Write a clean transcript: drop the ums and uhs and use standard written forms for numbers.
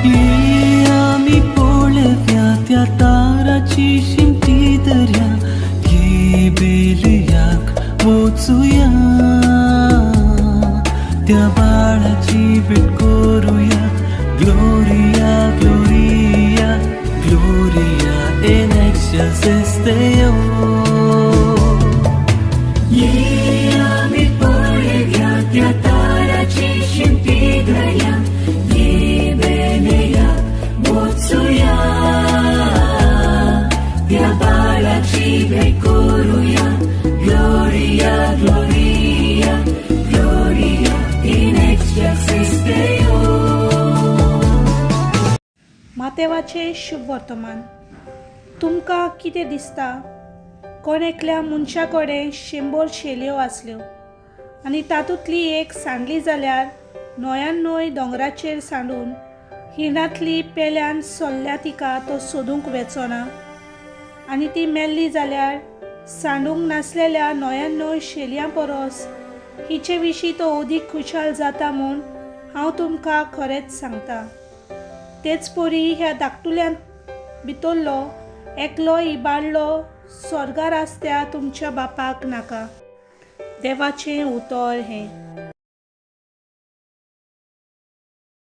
ये आमी पळोवया त्या ताराची शिमटी दर्या, ये बेलयाक वचुया, त्या बाळाची भेट करुया. Gloria, Gloria, Gloria in excelsis Deo. ये आमी पळोवया त्या ताराची शिमटी दर्या, ये बेलयाक वचुया, त्या बाळाची भेट करुया. Gloria, Gloria, Gloria in excelsis Deo. मातेवाचें शुभ वर्तमान. तुमकां कितें दिसता? कोण एकल्या मनशा कडेन 100 शेलयो आसल्यो आनी तातूंतली एक सांडली जाल्यार 99 दोंगराचेर सांडून हिणांतली पेल्यान सोल्ल्या तिका तो सोदूंक वेचो ना? आनी ती मेल्ली जाल्यार सांडूंक नासलेल्या 99 शेलयां परस हिचे विशीं तो अदीक खुशाल जाता म्हूण हांव तुमकां खरेंच सांगता. तेच परी ह्या धाकटुल्यांत भितरलो एकलो इबाडलो स्वर्गार आसत्या तुमच्या बापाक नाका. देवाचें उतर हें.